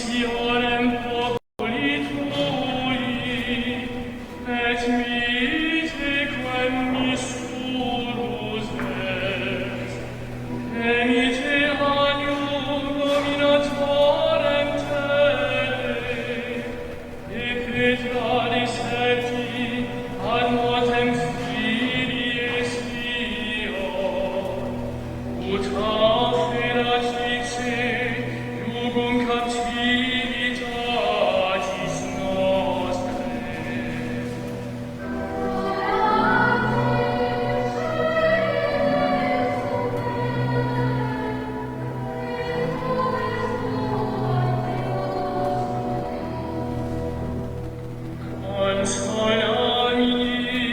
missionem populi tui, et mite quem missurus es, emite agnum dominatorem terrae, et petra deserti ad mortem filii Sion, ut auferax ipse jugum captivitatis nostrae. Consolamini,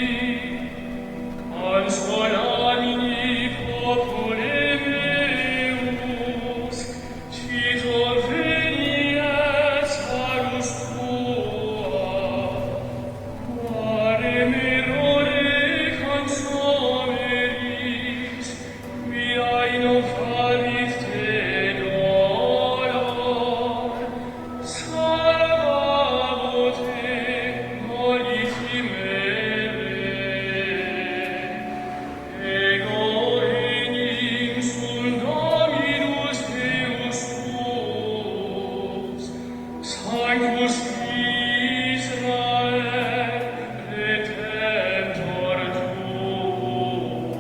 consolamini popule meus, cito veniet salus tua, quare merore consomeris, quia innovavit te dolor, salvabo te moliti mere. Ego enim sum Dominus Deus tuus, Sanctus Israel, redemptor tuus.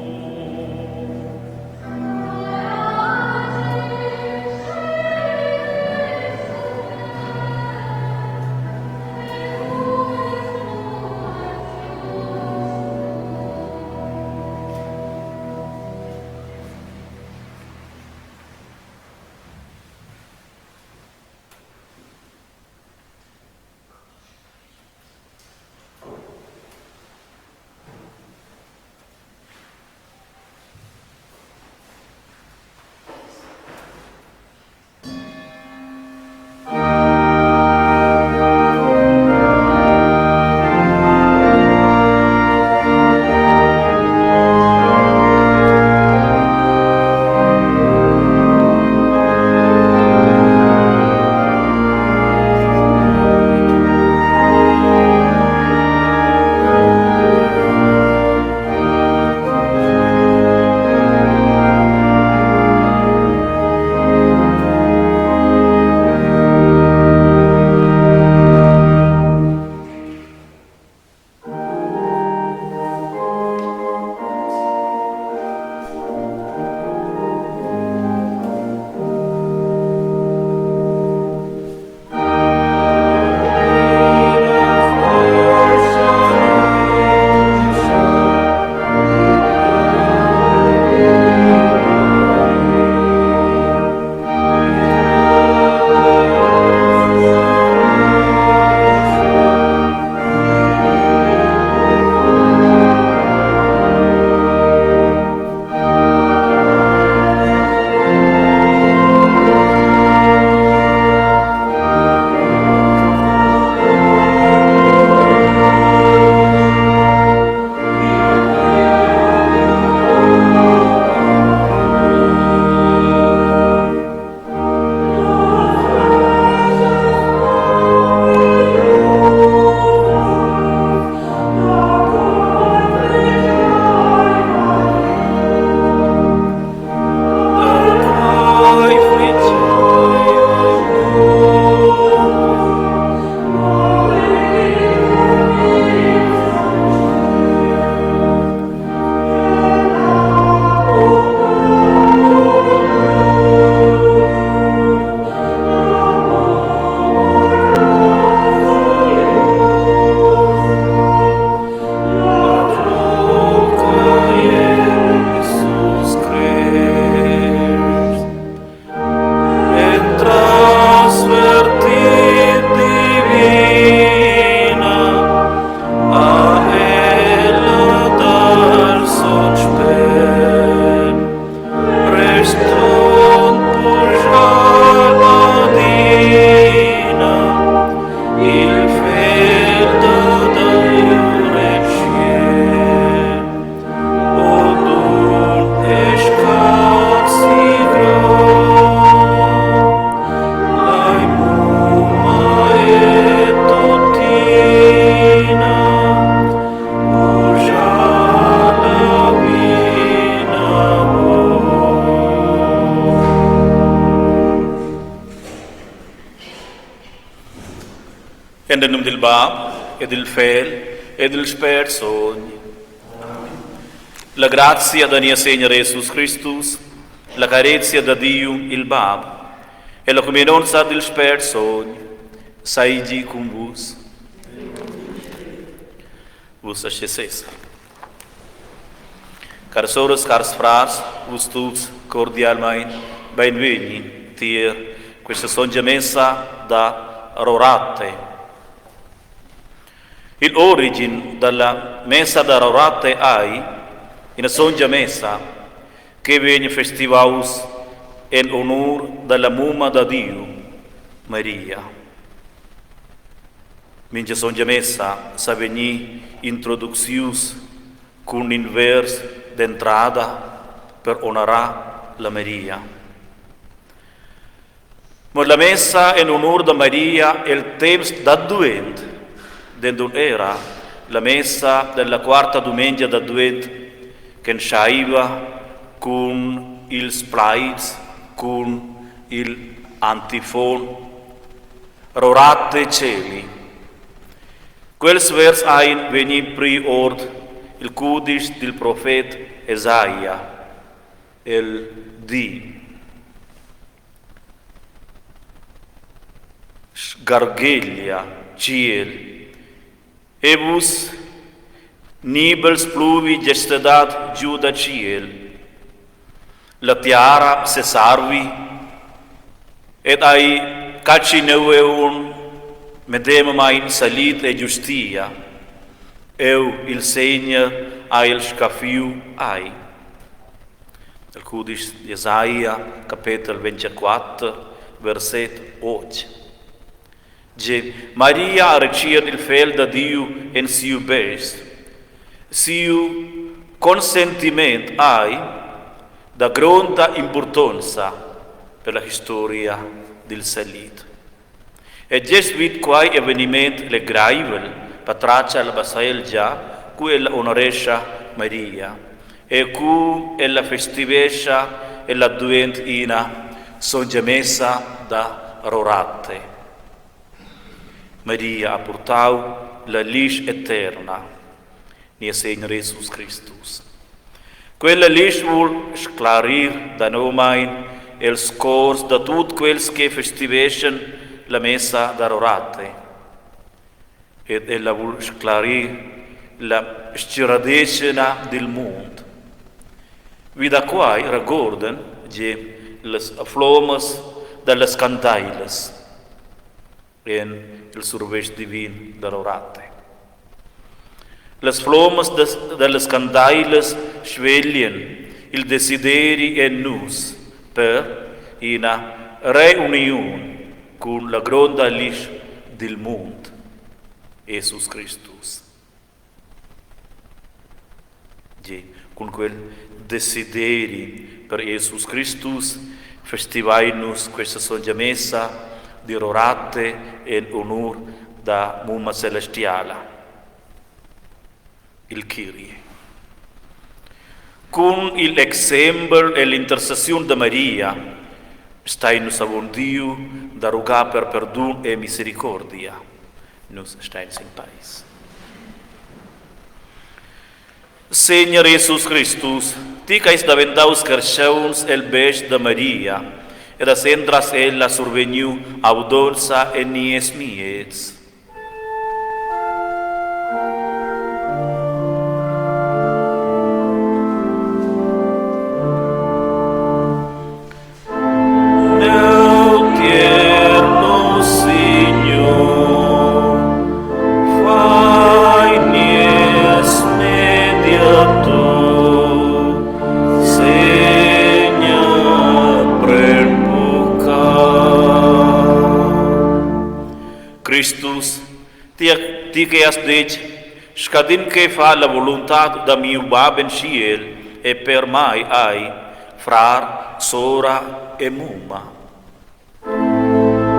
En del num dil Bab e dil Fegl e dil Spert Sogn. La grazia da nies Segner Jesus Cristus, la carezia da Diu il Bab e la cuminonza dil Spert Sogn seigi cun vus. Vus aschi Caras soras, cars frars, vus tuts cordialmein beinvegni tier questa sontga messa da Rorate. Il origin dalla messa da Rorate ei ina sontga messa che vegn festivaus en honur dalla mumma da Diu, Maria. Mintga sontga messa sa vegnir introducius cun in vers d'entrada per honorar la Maria. Mo la messa en honur da Maria el temps d'advent, dendon era la messa della quarta dumengia d'advent ch'entscheiva cun ils plaids, cun il antifon Rorate celi. Quels vers ein vegni pri ord il cudisch dil profet Esaia. El di: Sgargheglia tschiel e vus nibels pluvi gestadad giu da tschiel. La tiara sesarvi ed ei catschi neu eun medemamein salit e giustia. Eu, il Segner, hai il scaffiu ai. El cudisch Jesaja, capetel 24, verset 8. Ge, Maria ha retschiert il Fegl da Diu en siu best. Siu consentiment ei da gronda impurtonza per la historia dil salit. E gest vid quei eveniment legreivel patratga la baselgia cu ella honorescha Maria e cu ella festivescha ella duent ina sontga messa da Rorate. Maria ha purtau la glisch eterna, nies Segner Jesus Cristus. Quella glisch vul sclarir danovamein els cors da tut quels che festiveschan la messa da Rorate. Ed ella vul sclarir la stgiradetgna dil mund. Vi da quai regordan gie las flommas dallas candeilas en il survetsch divin da Rorate. Las flommas dallas candeilas sveglian il desideri en nus per ina reuniun cun la gronda glisch dil mund, Jesus Cristus. Gie, cun quel desideri per Jesus Cristus festivein nus questa sontga messa di Rorate en honur da Mumma Celestiala, il Kyrie. Cun igl exempel e l'intercessiun da Maria stein nus avon Diu da rugar per perdun e misericordia. Nus stein sin peis. Segner Jesus Cristus, ti che eis daventaus carschauns el best da Maria ed has entras ella survegniu avdonza en nies miez. Neu tier nos Signur, fai nies mediatur, Segner, pren puccau. Cristus, ti, ti che has detg, scadin che fa la voluntad da miu Bab en tschiel e per mai ei frar, sora e mumma.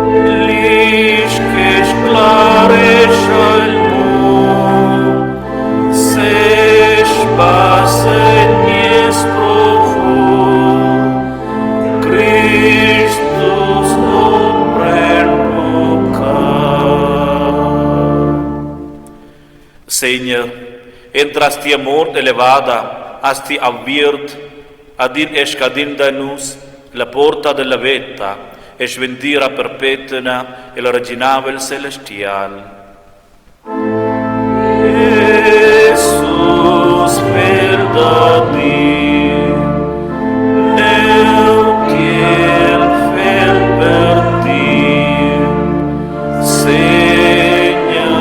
Glisch che sclarescha il mund, sespass en nies profund. Cristus non pren puccau. Segner, entras tia mort elevada has ti aviert ad in e scadin da nus la porta della veta e sventira perpetna el reginavel celestial. Jesus, fegl da Diu, neu tiel fegl per ti, Segner,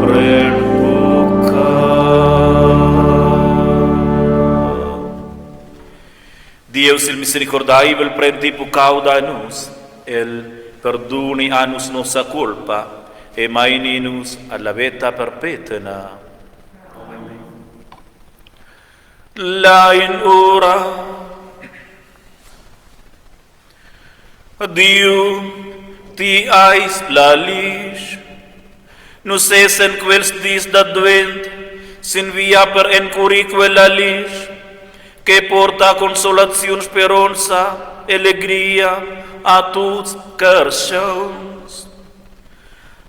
pren puccau. Dieus il misericordaivel pren ti puccau da nus, el perduni a nus nossa culpa e meini nus alla veta perpetna. Amen. Lein ora. Diu, ti eis la glisch. Nus essen quels dis d'advent sin via per encurir quella glisch che porta consolaziun, speronza e legria a tuts carstgauns.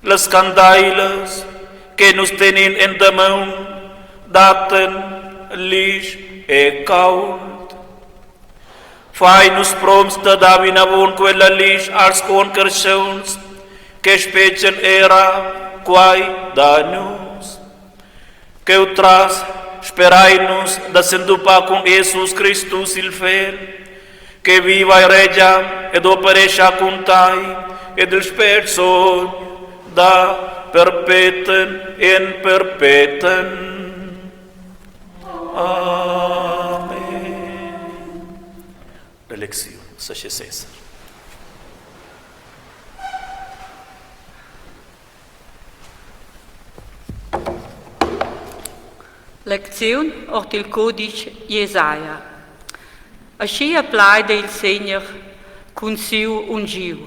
Las candeilas che nus tenin enta maun datten glisch e cauld. Fai nus promts da dar vinavon quella glisch als concarstgauns che spetgan era quai da nus. Cheutras sperein nus da s'entupar cun Jesus Cristus il Fegl, che viva e regia ed operescha cun tai ed il Spert Sogn da perpeten en perpeten. Amen. La lecziun sa sesser. Lecziun ord il cudisch Jesaja. Aschia plaida il Segner cun siu ungiu,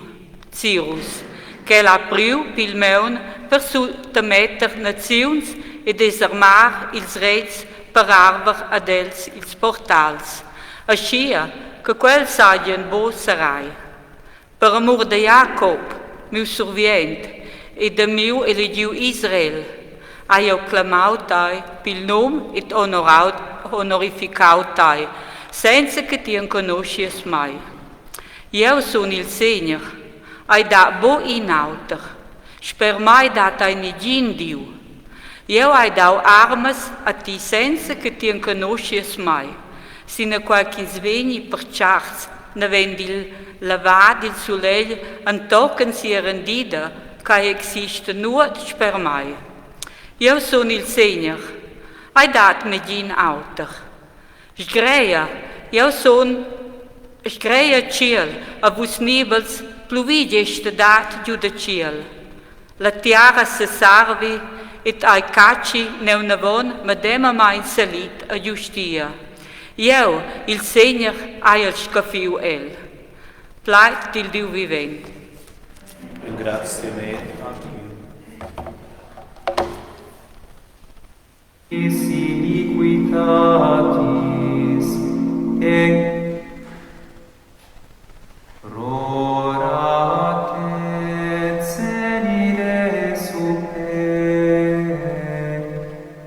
Cirus, ch'el ha priu pil maun per suttametter naziuns e desarmar ils retgs per arver ad els ils portals, aschia che quels hagien buc serrai. Per amur da Jacob, miu survient, e da miu elegiu Israel, hai jeu clamau tei pil num ed honorau, honorificau tei, senza che ti enconuschies mei. Jeu sun il Segner, ei dat buc in auter. Sper mei dat ei negin Diu. Jeu hai dau armas a ti senza che ti enconuschies mei, sinaquei ch'ins vegni pertscharts naven dil lavar dil sulegl entochen sia rendida ch'ei exista nuot sper mei. Jeu sun il Segner, ei dat negin auter. Sgreia, jeu sun sgreia tschiel a vus nibels pluvi gesta dat giu da tschiel. La tiara sesarvi ed ei catschi neunavon medemamein salit e giustia. Jeu, il Segner, haiel scaffiu el. Plaid dil Diu vivent. Grazie a Dio. Iniquitatis et Rorate cenide super,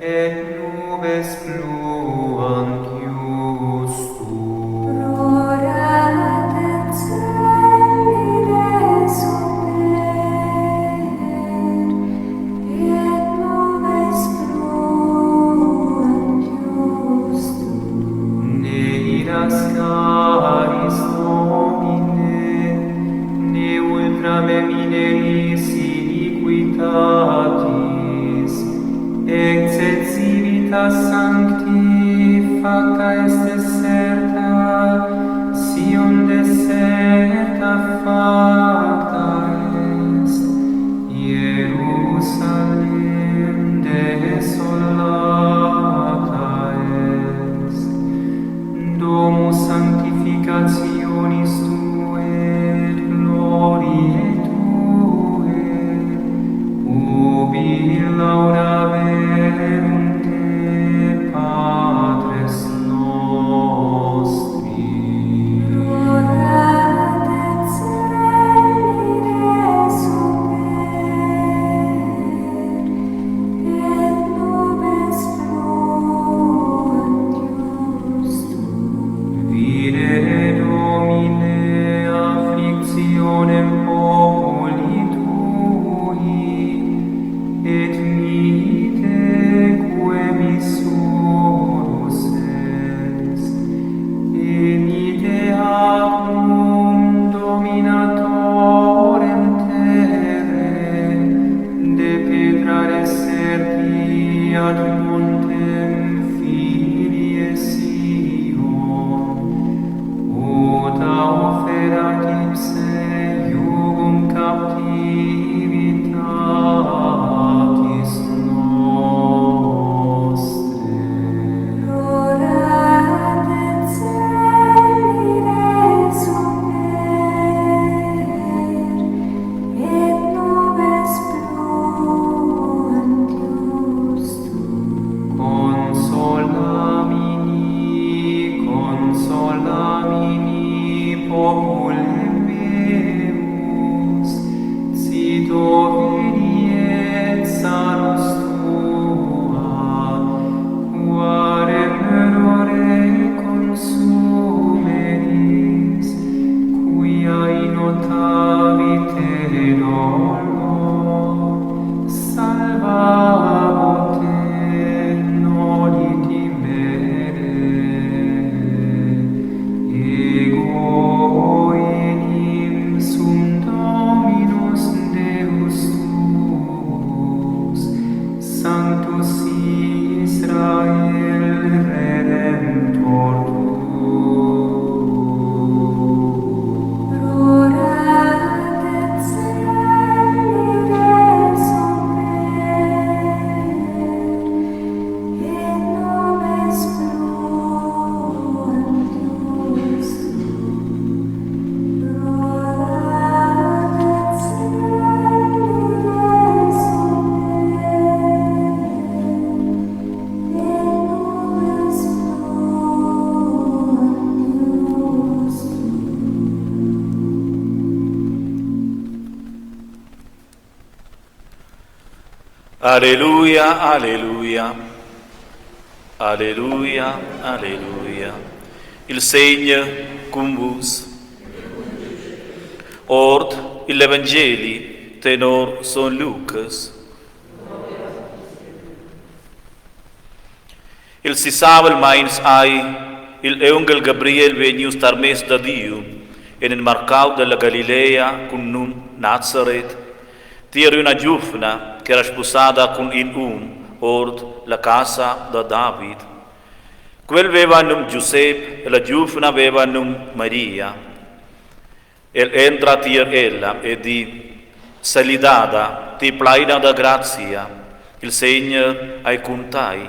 et nubes pluant iustum. Rorate cenide super, et nubes pluant iustum. Ne irascaris Domine, ne ultra memineris iniquitatis, ecce civitas sancti facta est deserta, Sion deserta facta est, Ierusalem desolata est. Domus sanctificationis tuae et gloriae tuae, ubi laudaverunt te. Cito veniet salus tua, quarem errore consumeris, quia innotavi te dolo, salvabo te, noli timere. Ego enim sum Dominus Deus tuus, Sanctus Israel Redemptor tuus. Rorate celides omnes, et nobis promptus Rorate celides omnes, et nobis promptus Alleluia, alleluia. Alleluia, alleluia. Il Segner cun vus. Ord il Evangeli tenor son Lucas. Il sisavel meins ei igl aunghel Gabriel vegnius tarmess da Diu en in marcau dalla Galilea cun num Nazaret tier üna giuvna ch'era spusada cun in um ord la casa da David. Quel veva num Giusep e la giuvna veva num Maria. El entra tier ella e di, Salidada, ti pleina da grazia, il Segner ei cun tei.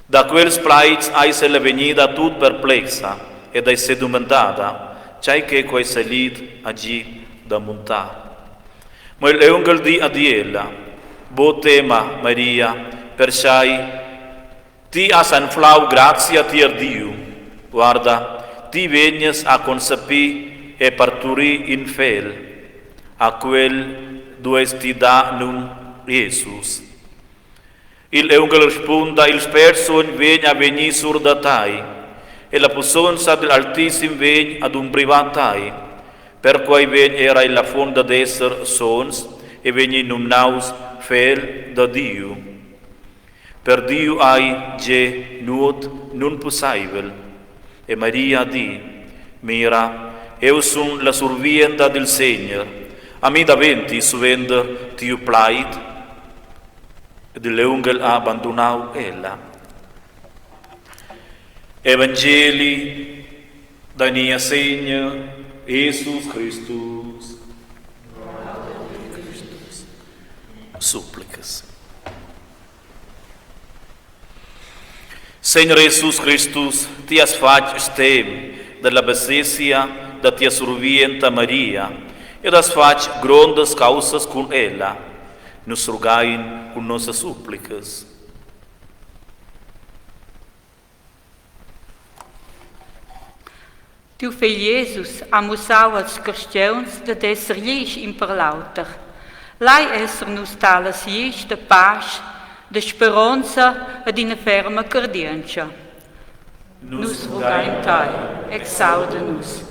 Da quels plaids eis ella vegnida tut perplexa ed ei sedumandada, tgei che quei salid hagi da muntar. Mo igl aunghel di ad ella, Bo tema, Maria, pertgei ti has anflau grazia tier Diu. Guarda, ti vegnas a concepir e parturir in fegl. A quel dueis ti dar num Jesus. Igl aunghel rispunda, Il Spert Sogn vegn a vegnir sur da tei, e la pussonza digl Altissim vegn ad umbrivar tei. Perquei vegn era il affon dad esser sogns e vegnir numnaus Fegl da Diu. Per Diu ei gie nuot nunpusseivel. E Maria di, Mira, eu sun la survienta dil Segner, a mi daventi suenter tiu plaid. Ed igl aunghel ha bandunau ella. Evangeli da Niessegner Jesus Cristus. Supplicas. Segner Jesus Cristus, ti has fatg stem dalla basezia da tia survienta Maria ed has fatg grondas caussas cun ella. Nus rugain cun nossas supplicas. Tiu fegl Jesus ha mussau als carstgauns dad esser glisch in per l'auter. Lai esser nus talas glisch da pasch, da speronza ed ina ferma cardientscha. Nus rugain tei, exauda nus.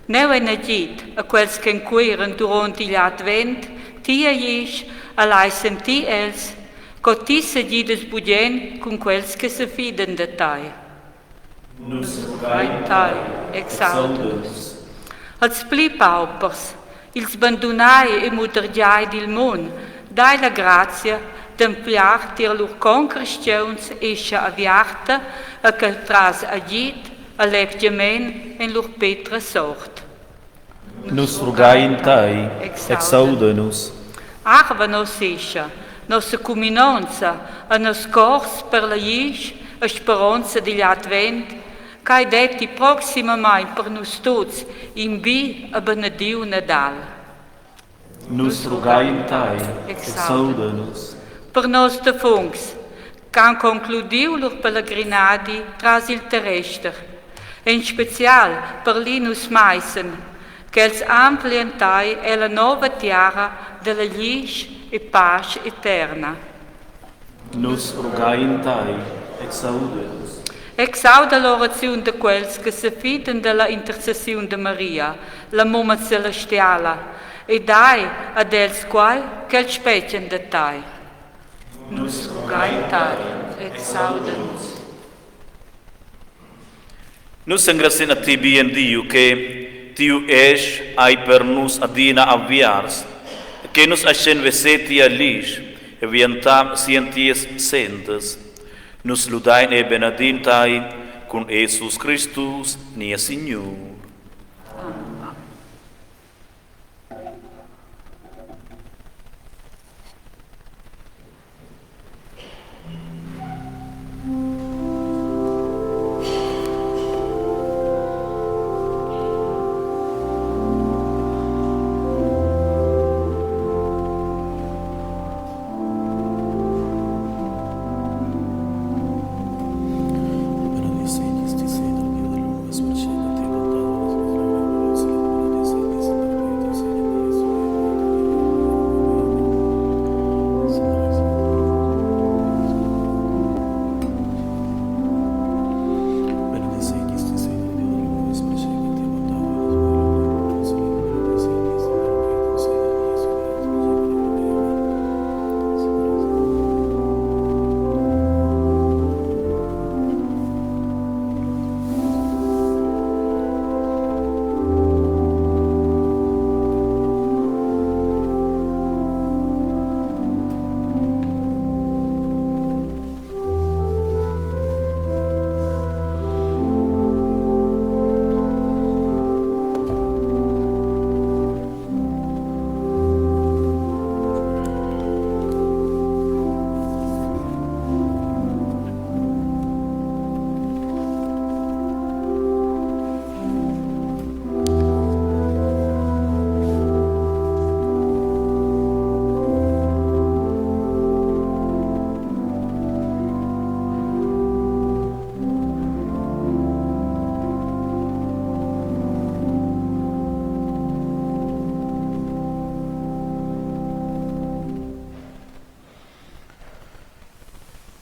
Neu en agid a quels che encuiran duront igl advent tia glisch e lai sentir els, co ti segidas bugen cun quels che sefidan da tei. Nus rugain tei, exauda nus. Als pli paupers, ils bandunai e mudergiai dil mund, dai la grazia d'ampliar tier lur concristiauns escha aviarta e che tras agid e levgiament en lur petra sort. Nus rugain tei, exauda nus. Arva nos escha, nossa cuminonza e nos cors per la glisch e speronza digl advent, ch'ei detti proximamein per nus tuts in bi e benediu Nadal. Nus rugain tei, exauda nus. Per nos defuncts, che han concludiu lur pelegrinadi tras il terrester, en special per Linus Maissen, Ch'els anflien tei ella nova tiara dalla glisch e pasch eterna. Nus rugain tei, exauda nus. Exauda l'oraziun da quels che sefidan dalla intercessiun da Maria, la mumma celestiala, e dai ad els quei ch'els spetgan da tei. Nus rugain tei, exauda nus. Nus engraziein a ti, bien Diu, che tiu esch ei per nus adina aviarts, che nus aschen veser tia glisch e vientar sien tias sendas. Nus ludein e benedin tei cun Jesus Cristus, nies Signur. Amen.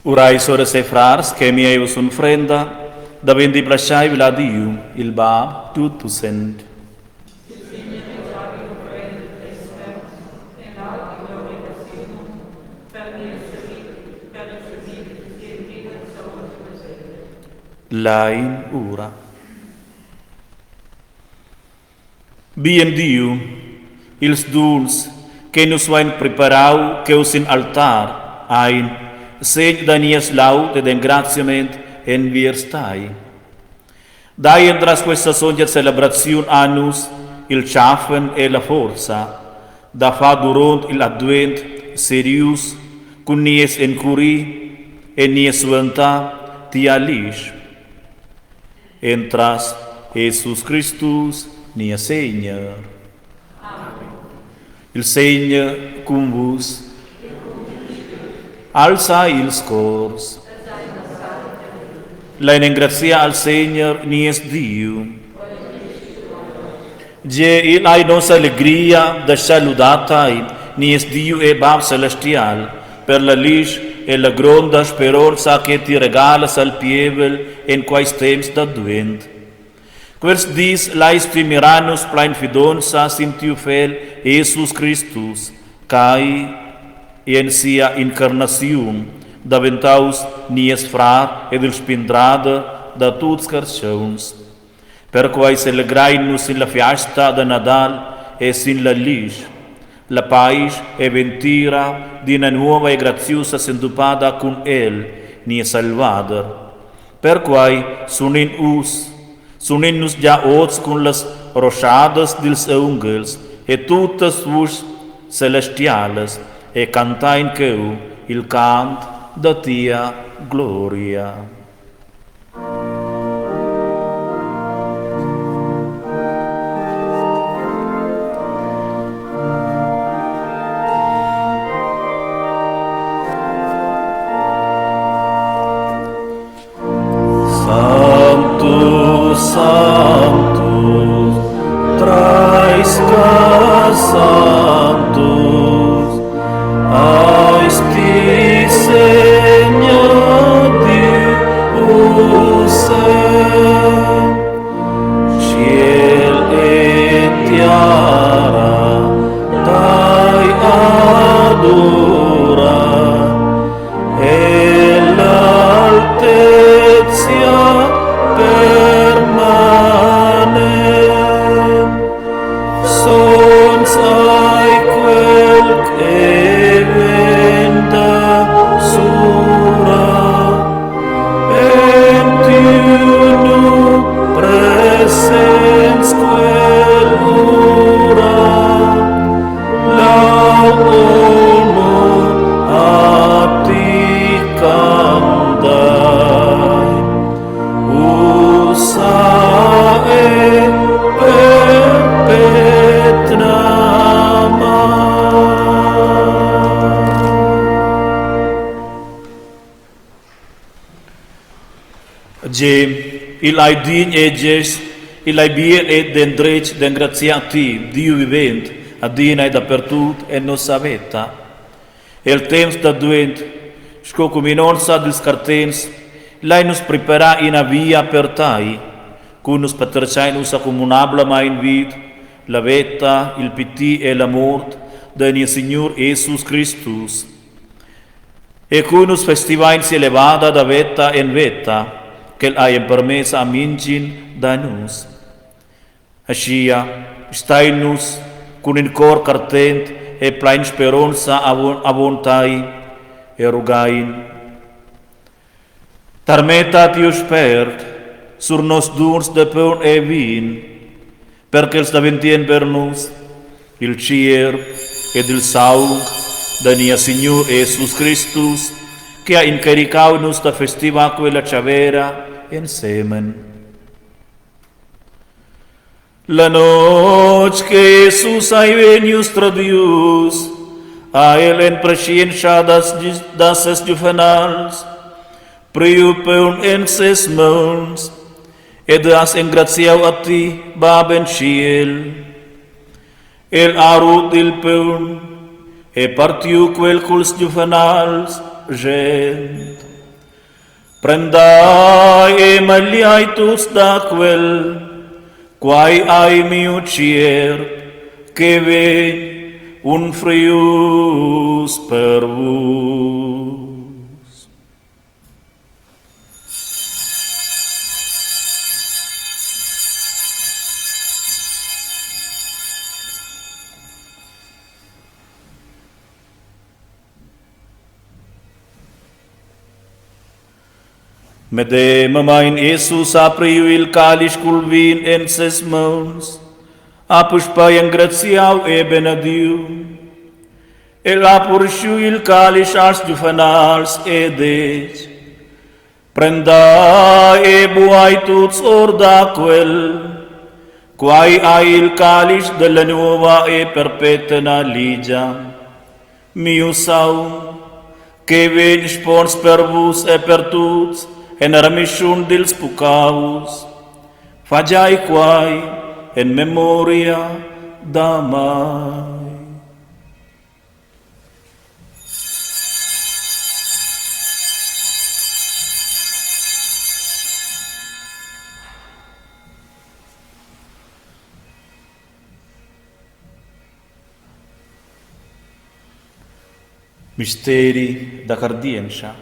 Urai, soras e frars, che miei vus unfrenda, davendi plascheivel a Diu, il Bab tutpussent. Lein ura. Bien Diu, ils duns che nus vein preparau cheu sin altar ein segn da nies laud ed engraziament enviers tei. Dai entras questa sontga celebraziun a nus il tschaffen e la forza da far duront igl advent serius cun nies encurir e nies suentar tia glisch. Entras Jesus Cristus, nies Segner. Amen. Il Segner cun vus. Alza ils cors. Lein engraziar al Segner nies Diu. Gie, igl ei nossa legria da saludar tei, nies Diu e Bab celestial, per la glisch e la gronda speronza che ti regalas al pievel en queis temps d'advent. Quels dis lais ti mirar nus plein fidonza sin tiu Fegl Jesus Cristus, ch'ei en sia incarnaziun daventaus nies frar ed il spindrader da tuts carstgauns. Perquei selegrein nus sin la fiasta da Nadal e sin la glisch, la paisch e ventira d'ina nova e graziusa sentupada cun el, nies Salvader. Perquai sunin uss, sunin nus gia oz cun las roschadas dils aunghels e tuttas vuschs celestialas e cantein cheu il cant da tia gloria. Sanctus, Sanctus, tra. Gie, igl ei dign e gest, igl ei bien ed endretg d'engraziar a ti, Diu vivent, adina e dapertut en nossa veta. El temps d'advent, sco cuminonza dils cartents, lein nus preparar ina via per tai, cu nus patertgein ussa communablamein vid la veta, il pitir e la mort da nies Signur Jesus Cristus. E cu nus festivein sia levada da veta en veta, ch'el ha empermess a mintgin da nus. Aschia stein nus cun in cor cartent e plein speronza avon, avon tai e rugain. Tarmetta tiu spert sur nos duns de paun e vin, per ch'els daventien per nus il tgierp ed il saung da nia Signur Jesus Cristus, che ha incaricau nus da festivar quella tschavera ensemen. La notg che Jesus ei vegnius tradius, ha el en preschientscha da ses giuvenals priu paun en ses mauns ed has engraziau a ti, Bab en tschiel. El ha rut il paun e partiu quel culs giuvenals, schend: Prendai e magliai tuts da quel, quai ei miu tgierp che vegn unfrius per vus. Medemamein Jesus ha priu il calisch cul vin en ses mauns, ha puspei engraziau e benediu. El ha purschiu il calisch als giuvenals e detg: Prendai e buai tuts or da quel. Quai ei il calisch della nova e perpetna ligia. Miu saung, che vegn spons per vus e per tuts en remischun dils puccaus. Fagiai quai en memoria da mai. Misteri da cardientscha.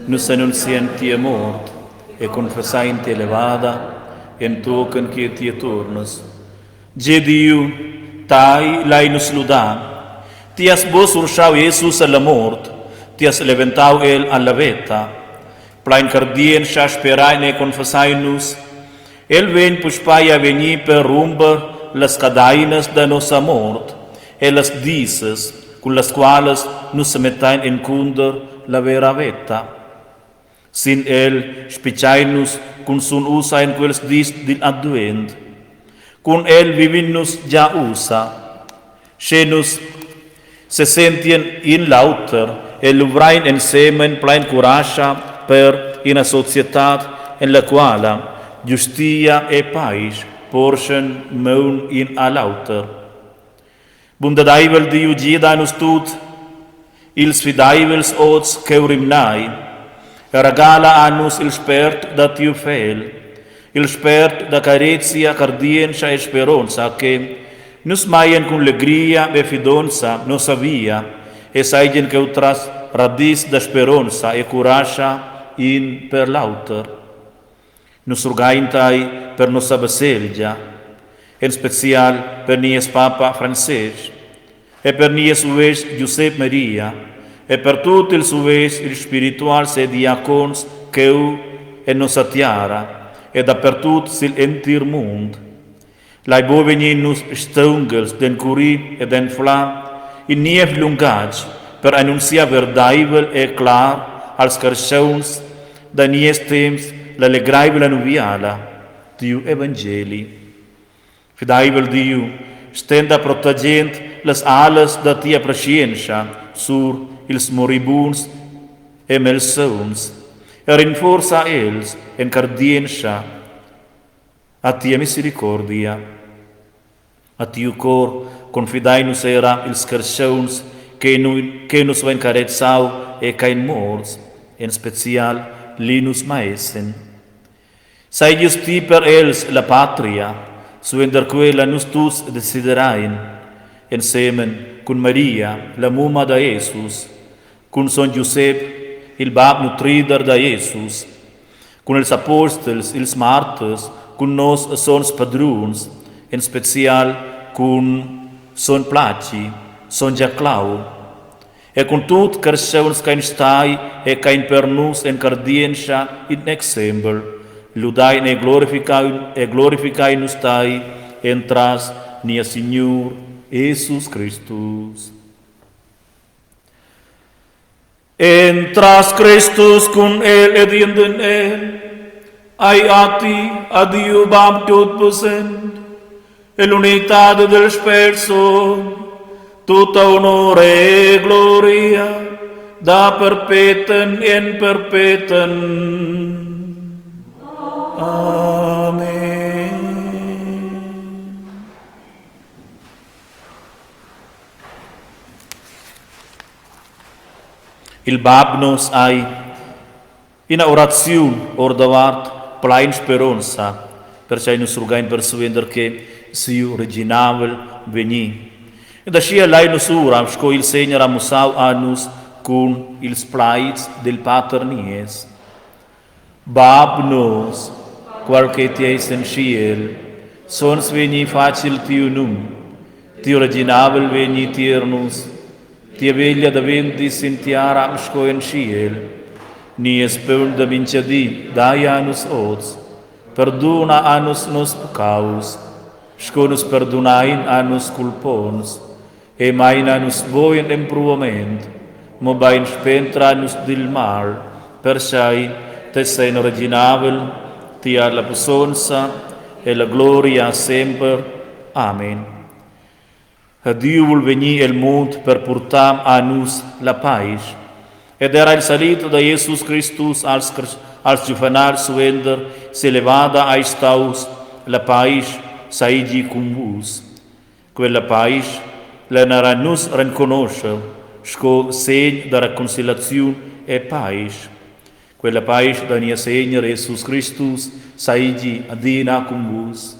Nus annunzien tia mort e confessein tia levada entochen che ti turnas. Gie Diu, tai lai nus ludar. Ti has buc surschau Jesus alla mort, ti has leventau el alla veta. Plein cardientscha sperein e confessein nus, El vegn puspei a vegnir per rumper las cadeinas da nossa mort e las disas, cun las qualas nus semettein encunter la vera veta. Sin el spitgein nus cunzun ussa en quels dis digl advent. Cun el vivin nus gia ussa. Sche nus sesentien in l'auter e luvrein ensemen plein curascha per ina societad en la quala giustia e paisch porschen maun in a l'auter. Bundadeivel Diu gida nus tut ils fideivels oz cheu rimnai e regala a nus il spert da tiu Fegl, il spert da carezia, cardientscha e speronza che nus maien cun legria e fidonza nossa via e seigien cheutras radis da speronza e curascha in per l'auter. Nus rugain tai per nossa baselgia, en special per nies papa Francestg e per nies uvestg Giusep Maria e per tut ils uvestgs, ils spirituals e diacons cheu en nossa tiara e dapertut sigl entir mund. Lai buc vegnir nus staunghels d'encurir ed anflar in niev lungatg per annunziar verdaivel e clar als carstgauns da nies temps la legreivla nuviala, tiu evangeli. Fideivel Diu, stenda protegend las alas da tia preschientscha sur ils moribunds e malsauns. E rinforza els en cardientscha a tia misericordia. A tiu cor confidein nus era ils carstgauns che, nu, che nus vein carezau e ch'ein morts, en special Linus Maissen. Seigies ti per els la patria, suenter quella nus tuts desiderein, ensemen cun Maria, la mumma da Jesus, cun sogn Giusep, il bab nutrider da Jesus, cun ils apostels, ils marters, cun nos sogns padruns, en special cun sogn Placi, sogn Giaclau, e cun tut carstgauns ch'ein stai e ch'ein per nus en cardientscha in exempel, ludein e glorifichein e glorifichein nus tei entras nies Signur Jesus Cristus. Entras Cristus cun el ed in el, ai a ti, a Diu Bab tutpussent, e l'unitad del Spert Sogn, tutta honor e gloria da perpeten en perpeten. Amen. Il bab nos ei ina oraziun ordavart plein speronza, pertgei nus rugein persuenter che siu reginavel vegni. Ed aschia lein nus ura, sco il Segner ha mussau a nus cun ils plaids dil Pater nies. Bab nos, qual che ti eis en tschiel, sons vegni fatg il tiu num, tiu reginavel vegni tier nus, tia veglia daventi sin tiara sco en tschiel. Nies paun da mintga di dai a nus oz, perduna a nus nos puccaus, sco nus perdunain a nos culponts, e meina nus buc en empruvament, mobein spentra nus dil mal, perchei tes ein reginavel, ti has la pussonza e la gloria semper. Amen. Ha Diu vul vegnir el mund per purtar a nus la paisch. Ed era il salit da Jesus Cristus als, als giuvenals suenter s'elevada ei staus la paisch seigi cun vus. Quella paisch lein era nus renconoscher sco segn da reconciliaziun e paisch. Quella paisch da nies Segner Jesus Cristus seigi adina cun vus.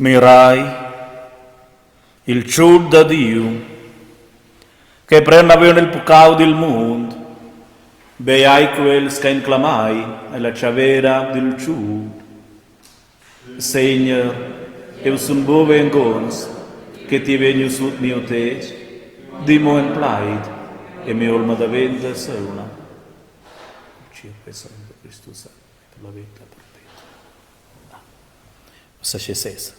Mirai, il tschut da Diu, che pren naven il puccau dil mund, beai quels ch'ein clamai ella tschavera dil tschut. Segner, jeu sun buc vengonzs che ti vegnius sut miu tetg, di mo in plaid e mi'olma daventa sauna. Cristus per la veta perpetua. Ussa sche sesa.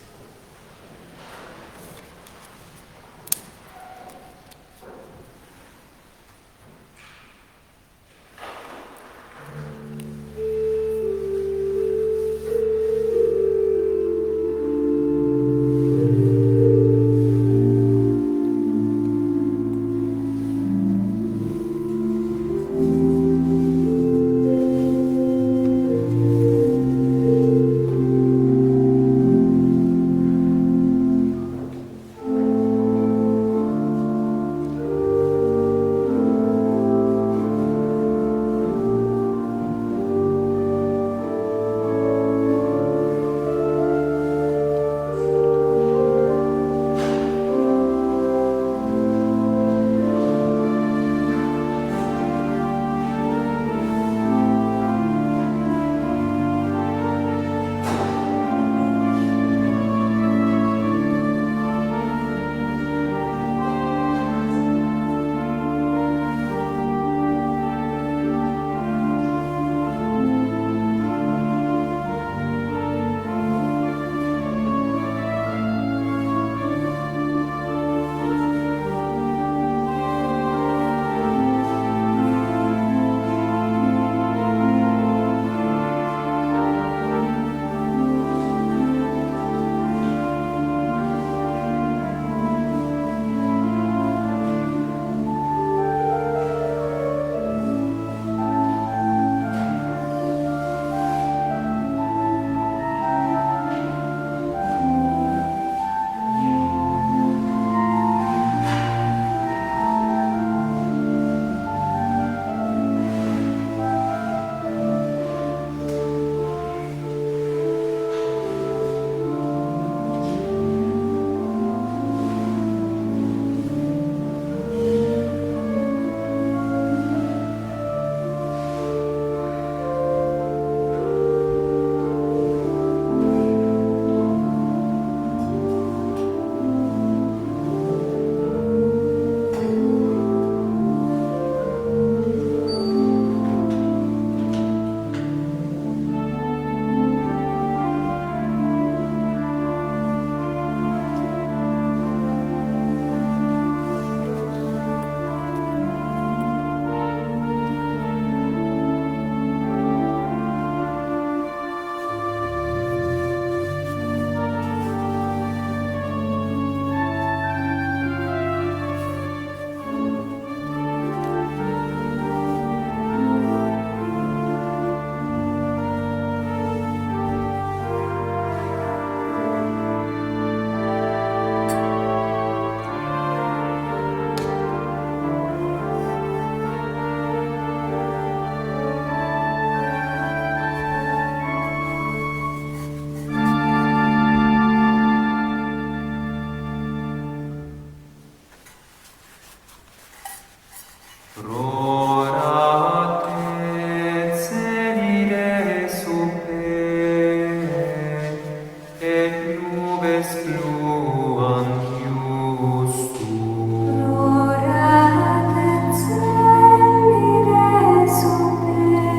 Et nubes fluant iustum. Rorate celire super,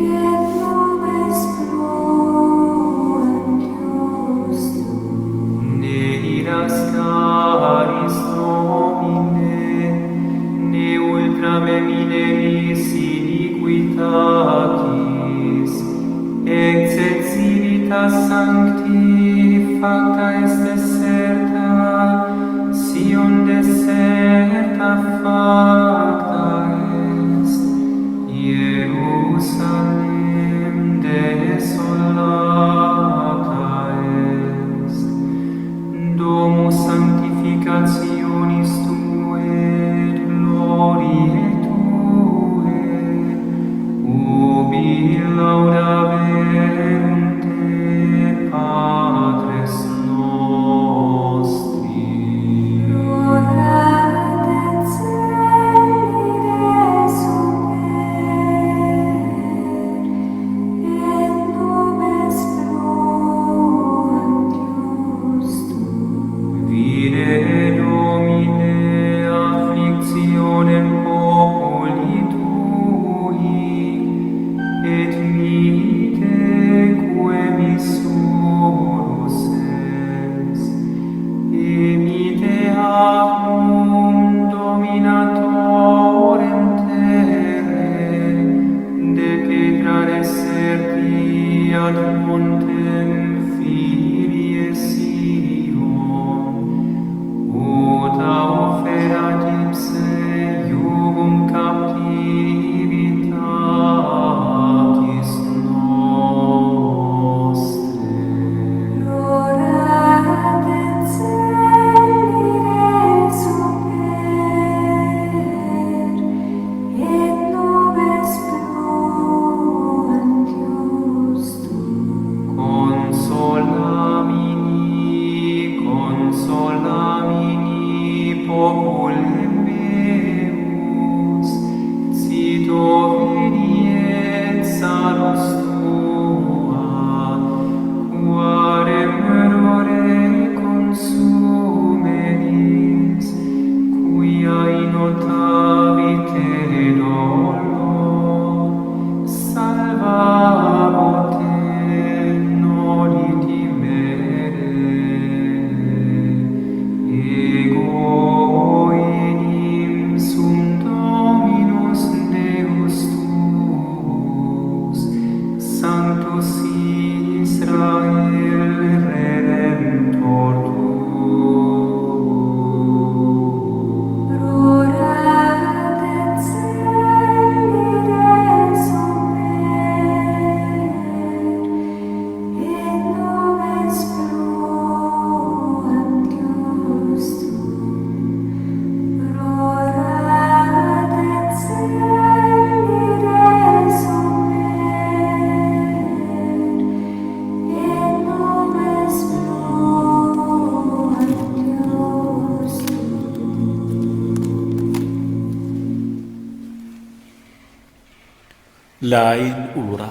et nubes fluant iustum. Ne iras caris Domine, ne ultra memineris iniquitatis, exercitas sancti facta est deserta, Sion deserta facta est, Ierusalem desolata est. Domus sanctificationis tuae et gloriae tuae, ubi laudaverunt te patres nostri. Rorate celire super, et nubes fluant iustum. Vide, Domine, afflictionem populi tui, et mite quem missurus es. Emite armum dominatorem terrae, de pietra deserti ad montem filiae Sion, ut auferat ipse iugum captivitatis nostrae. Rorate celire super, et nubes fluant iustum. Consolamini, consolamini popule meus, cito veniet salus tua, quarem errore consumeris, quia innotavi te dolo, salvabo te, noli timere. Ego enim sum Dominus Deus tuus, Sanctus Israel Redemptor tuus. Rorate celire super, et nubes fluant iustum. Rorate celire super, et nubes fluant iustum. Lein ura.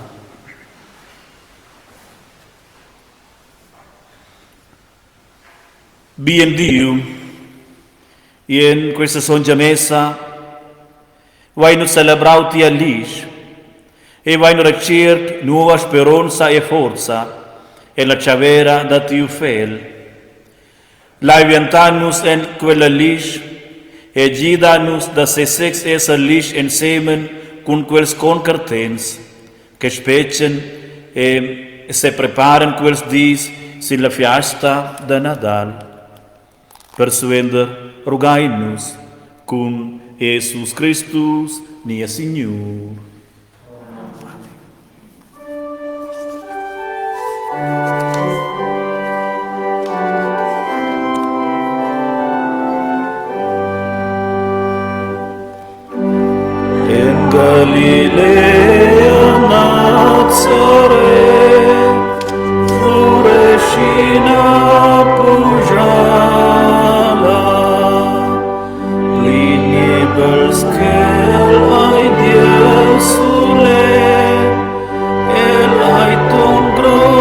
Bien Diu, en questa songia messa, vain nus celebrau tia lisch, e vain reciert nuova speronza e forza en la chavera da tiu fel. Lai viantanus en quella lisch, e gida nus da sesez esser lisch ensemen cun quels concartents, che spetgan e se preparen quels dis sin la fiasta da Nadal. Persuenter rugain nus cun Jesus Cristus, nies Signur. En Galilea Nazaret, florescina pujala, pli nibels ch'el ei Dieus sulet, el ei ton gronds.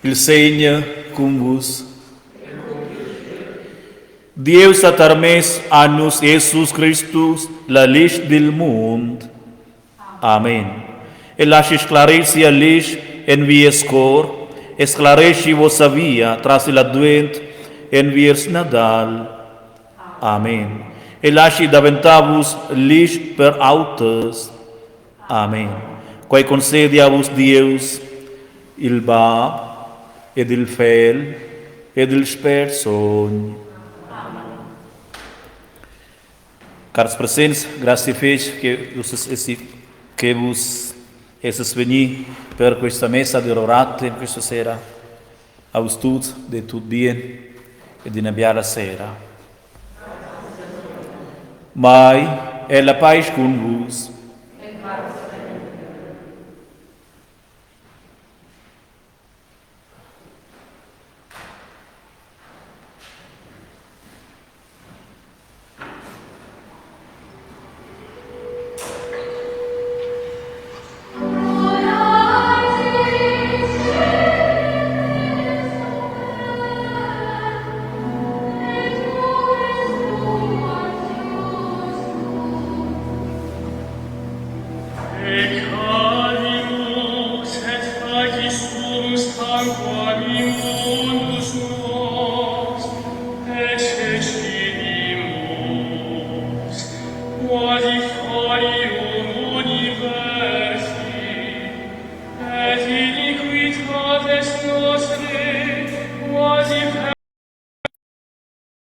Il Segner cun vus. Dieus ha tarmess a nus Jesus Cristus, la glisch dil mund. Amen. El laschi sclarir sia glisch en vies cor e sclareschi vossa via tras il advent enviers Nadal. Amen. E laschi daventar vus glisch per auters. Amen. Quei concedi a vus Dieus, il Bab ed il Fegl ed il Spert Sogn. Cars presents, grazie fetg che vus essi, che vus esses vegni per questa messa de Rorate questa sera. A vus tuts de tut bien ed ina biala sera. Mai è la paisch cun vus. Universi, et iniquitates nostre.